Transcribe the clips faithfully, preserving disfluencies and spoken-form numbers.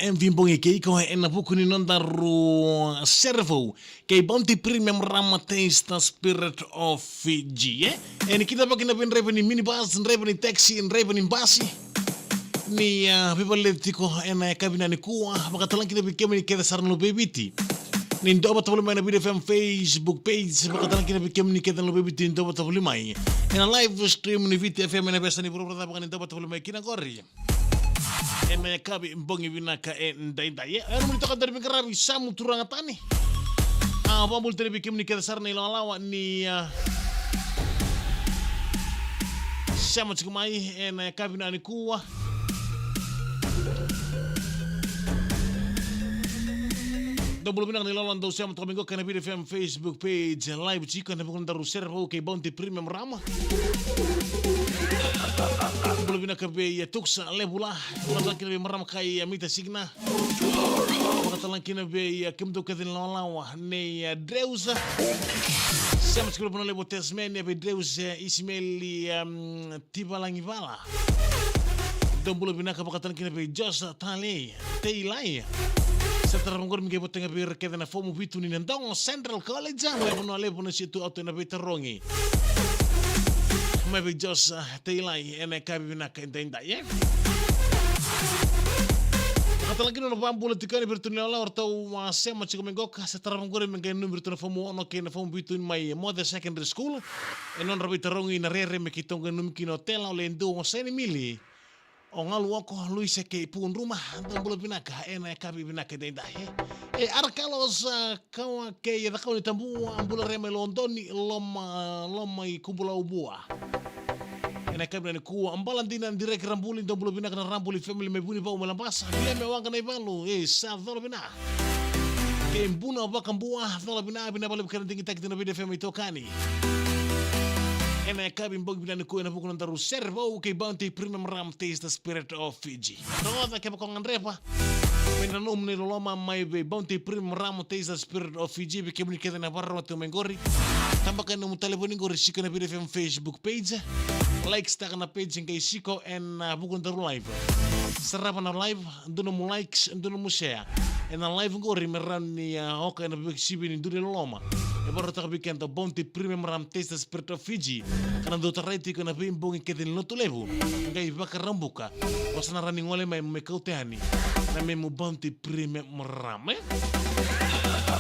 M V Bogi kei iko ena vuku ni nodaru sere vou kei Bounty Premium Rum, Taste the Spirit of Fiji, e? E ni kidavaki na veidraiva ni minibus, draiva ni taxi, draiva ni basi. Ni, ah, veivaleti tiko ena yakavi nikua, vakatalaki na vei kemuni kece sara na luve i Viti. Ni dua vata voli mai na Viti F M Facebook page, vakatalaki na vei kemuni kece na luve i Viti, ni dua vata voli mai. Ena live stream ni Viti F M ena veiyasana ni vuravura cava ga ni dua vata voli mai kina qori. Ena yakavi bogi vinaka edaidai. E, ena nomuni toka daru veiqaravi, Samu Turaga Tani. A, vakabula tale vei kemuni kece sara na ilawalawa ni, a, sema tiko mai ena yakavi nikua. Dou bula vinaka na ilawalawa dou sema toka mai qo ena Viti F M Facebook page live tiko ena vuku ni nodaru sere vou kei Bounty Premium Rum. Bula vinaka vei, e, Tuksa Levula, vakatalaki na vei marama kai, e, Mita Signa. Vakatalaki na vei, e, kemudou kece na ilawalawa nei, e, Dreusa. Sema tiko mai Vanua Levu Tasmania vei Dreusa, e, Isimeli, em, Tivalagivala. Dou bula vinaka, vakatalaki na vei Josa Talei. Teilai. Sa tarava qori me qai votega vei ira kece na fomu vitu ni Nadroga Central College, mai Vanua Levu, Nasitu, Aotu, ena veitarogi. Mai vei Josa Teilai ena yakavi vinaka edaidai, e? Vakatalaki na nona vakabula tiko yani vei iratou na ilawalawa ratou a sema tiko mai qoka, sa tarava qori me qai nanumi iratou na fomu ono kei na fomu vitu mai Moce Secondary School. E nodra veitarogi na rere me keitou qai nanumi kina o Tela, o Ledu, o Senimili, o Galu Oko, Luisa kei Pudruma, dou bula vinaka ena yakavi vinaka edaidai, e. E, Ara Carlos, a, Kawa kei Cakau ni Tabua, a, bula re mai Lodoni, loma, loma i Kubulaubua. Ena yakavi nikua, a, Bala Dina Direki Rabuli, dou bula vinaka na Rabuli family mai Vunivau mai Labasa, Viliame Waqa na iValu, e, sa cola vina. Kei Buna Vakabua, cola vina, vinaka vakalevu kei na digitaki tu na Viti F M itokani. Ena yakavi bogi vinaka nikua ena vuku ni nodaru sere vou kei Bounty Premium Rum, Taste the Spirit of Fiji. Rogoca kevaka o gadreva me nanumi na iloloma mai vei Bounty Premium Rum, Taste the Spirit of Fiji, vei kemuni kece na vakarorogo tu mai qori. Tabaka na nomu talevoni qori, siko ena Viti F M Facebook page. Likes taka na page qai siko ena, a, vuku ni nodaru live. Sarava na live, dua nomu likes, dua nomu share. Ena live qori me rawa ni, a, oka ena veisivi ni dua na iloloma e vakarautaka vei keda o Bounty Premium Rum, Taste the Spirit of Fiji. Ka na dau tarai tiko ena veibogi kece ni Lotulevu. Qai Vakaraubuka. O sa na rawa ni gole mai me kauta yani na memu Bounty Premium Rum, e?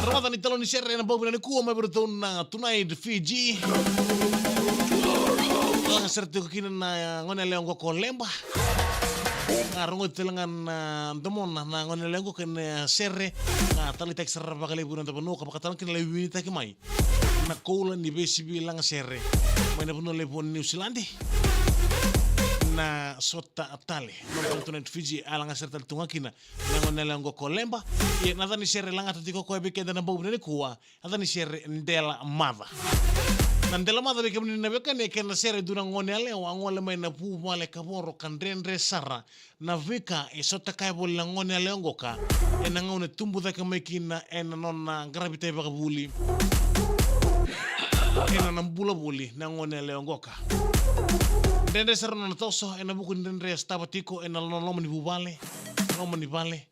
Rogoca na italanoa ni sere ena bogi vinaka nikua mai vei iratou na Tonight Fiji. Lagasere tiko kina na, a, gone yalewa qo ko Leba. A, rogoci tale ga na domona na gone yalewa qo kei na sere. A, taleitaki sara vakalevu ena noda vanua ka vakatalaki na lai winitaki mai na koula ni veisivi lagasere mai na Vanua Levu o Niusiladi. Na Sota Tale. Na Tonight Fiji, a, lagasere tale tu ga kina na gone yalewa qo ko Leba. Ia na yaca ni sere e lagata tiko o koya vei keda na bogi vinaka nikua, na yaca ni sere Dela Maca. Na Dela Maca, vei kemuni na veiwekani, e kena sere e dua na gone yalewa a gole mai na vuvale kavoro ka dredre sara na veika e sotakaya voli na gone yalewa qoka ena gauna e tubu cake mai kina ena nona qaravi tai vakavuli, ena nona bula voli na gone yalewa qoka. Dredre sara na nona toso ena vuku ni dredre e sotava tiko ena loma ni vuvale, loma ni vale.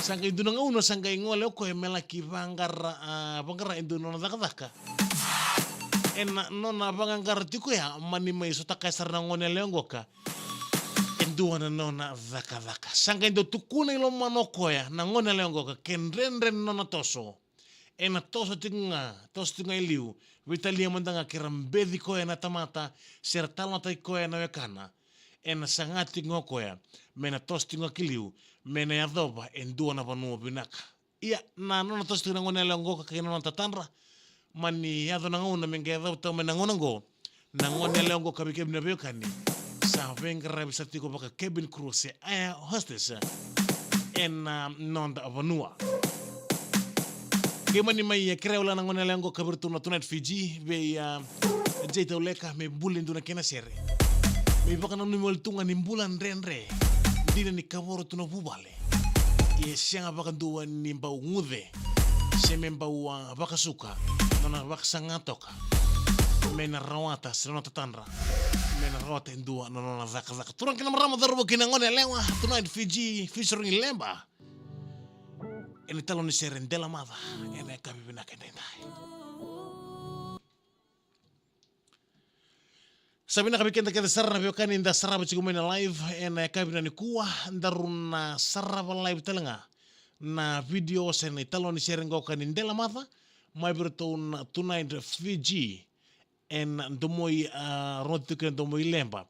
Sa qai dua na gauna sa qai gole o koya me laki vaqara, a, vaqara e dua na nona cakacaka. Ena nona vaqaqara tiko ya, mani mai sotakaya sara na gone yalewa qoka e dua na nona cakacaka. Sa qai dau tukuna i lomana o koya na gone yalewa qoka ke dredre na nona toso, ena toso tiko ga, toso tiko ga i liu. Veitalia mada ga ke ra beci koya na tamata se ra talanoataki koya na wekana, ena saga tiko ga o koya me na toso tiko ga ki liu, me na yacova e dua na vanua vinaka. Ia, na nona toso tiko na gone yalewa qoka kei na nona tatadra, mani yaco na gauna me qai yacova tau mai na gauna qo, na gone yalewa qoka, vei kemuni na veiwekani, sa veiqaravi sara tiko vaka cabin crew se air hostess ena noda vanua. Qai mani mai, e, kerea wale na gone yalewa qoka vei iratou na Tonight Fiji, vei, a, Jay Tauleka, me buli e dua na kena sere. Me ivakananumi wale tu ga ni bula dredre, dina ni kavoro tu na vuvale. Ia e sega vakadua ni bau guce se me bau, a, vakasuka na nona vakasaga toka me na rawata, se na nona tatadra me na rawata e dua na nona cakacaka. Turaga kei na marama, cauravou kei na gone yalewa, Tonight Fiji featuring Leba. ena italanoa ni sere Dela Maca ena yakavi vinaka edaidai. Sa vinaka vei keda kece sara na veiwekani da sarava tiko mai na live ena yakavi nikua. Daru na sarava live tale ga na video se na italanoa ni sere qoka ni Dela Maca mai vei iratou na Tonight Fiji ena domo i, a, rogoca tiko ena domo i Leba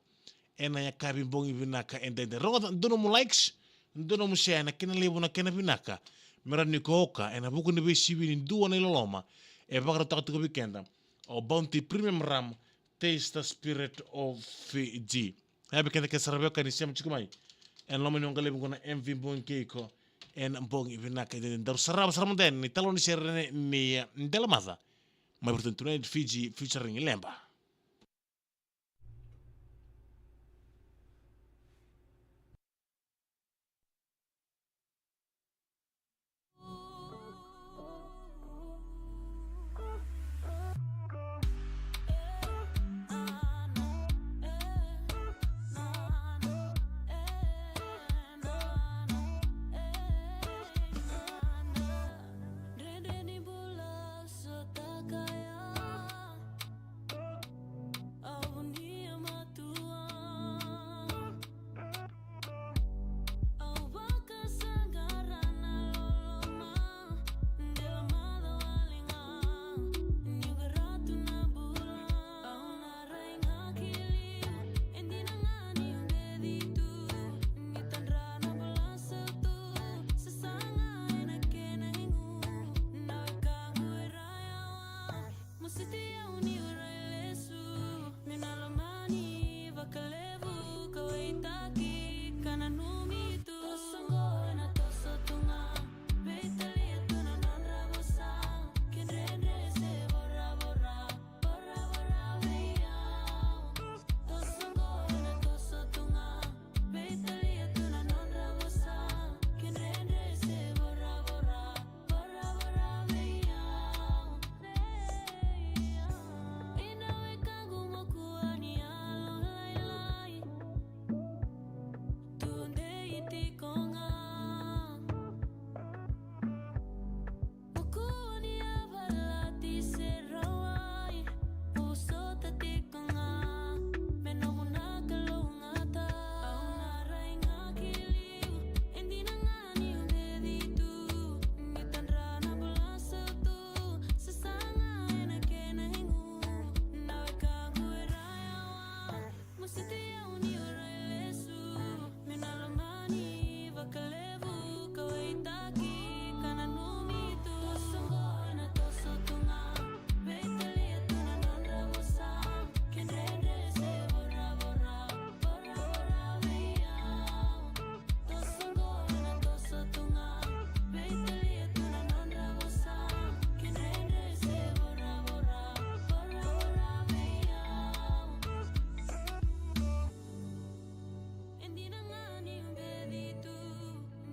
ena yakavi bogi vinaka edaidai. Rogoca, dua nomu likes, dua nomu share, na kena levu na kena vinaka, me rawa ni ko oka ena vuku ni veisivi ni dua na iloloma e vakarautaka tiko vei keda o Bounty Premium Rum, Taste the Spirit of Fiji. Ia vei keda kece sara veiwekani sema tiko mai ena loma ni waqalevu qo na M V Bogi kei iko ena bogi vinaka edaidai. Daru sarava sara mada yani na italanoa ni sere ni, ni, e, Dela Maca mai vei iratou na Tonight Fiji featuring Leba. Au vakasaqara na loloma, Dela Maca wale ga, niu qara tu na bula. Au na rai ga ki liu, e dina ga niu beci tu, ni tadra na bula sautu, sasaga ena kena igu, na wekaqu e ra yawa. Mositi au niu rai lesu, meu na lomani vakalevu, kauwaitaki ka nanumi tu. Toso qo ena toso tu ga, veitalia tu na nodra vosa, ke dredre se voravora, voravora vei au. Toso qo ena toso tu ga, veitalia tu na nodra vosa, ke dredre se voravora, voravora vei au. Ina wekaqu mo kua ni yalolailai, tudei tiko ga. Mo kua ni yavalati se rawai, mo vosota tiko ga me nomu na kalougata. Au na rai ga ki liu, e dina ga niu beci tu, ni tadra na bula sautu, sasaga ena kena igu, na wekaqu e ra yawa. Mositi au niu rai lesu, meu na lomani vakalevu, kauwaitaki ka nanumi tu. Toso qo ena toso tu ga, veitalia tu na nodra vosa, ke dredre se voravora, voravora vei au. Toso qo ena toso tu ga, veitalia tu na nodra vosa, ke dredre se voravora, voravora vei au. E dina ga niu beci tu,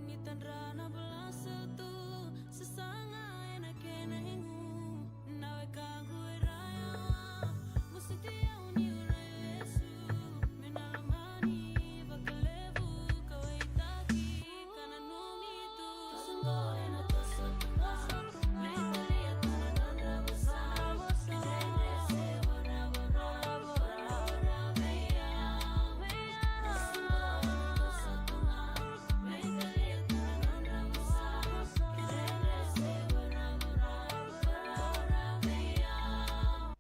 ni tadra na bula sautu, sasaga ena kena igu, na wekaqu e ra yawa. Mositi au niu rai lesu, meu na lomani vakalevu, kauwaitaki ka nanumi tu. Toso qo ena toso tu ga, veitalia tu na nodra vosa, ke dredre se voravora, voravora vei au. Toso qo ena toso tu ga, veitalia tu na nodra vosa, ke dredre se voravora, voravora vei au.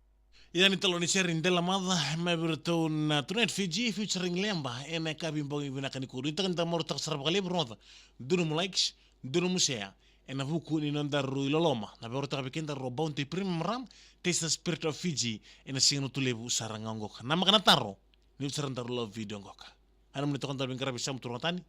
Ia ni italanoa ni sere Dela Maca mai vei iratou na Tonight Fiji featuring Leba ena yakavi bogi vinaka nikua. Nuitaka ni da marautaka sara vakalevu, rogoca, dua nomu likes, dua nomu share ena vuku ni nodaru iloloma. Na vakarautaka vei kedaru o Bounty Premium Rum, Taste the Spirit of Fiji, ena Siga Lotulevu sara ga oqoka. Namaka na taro, ni oti sara daru lau video oqoka. Ena nomuni toka daru veiqaravi, sa mutu rogo tani.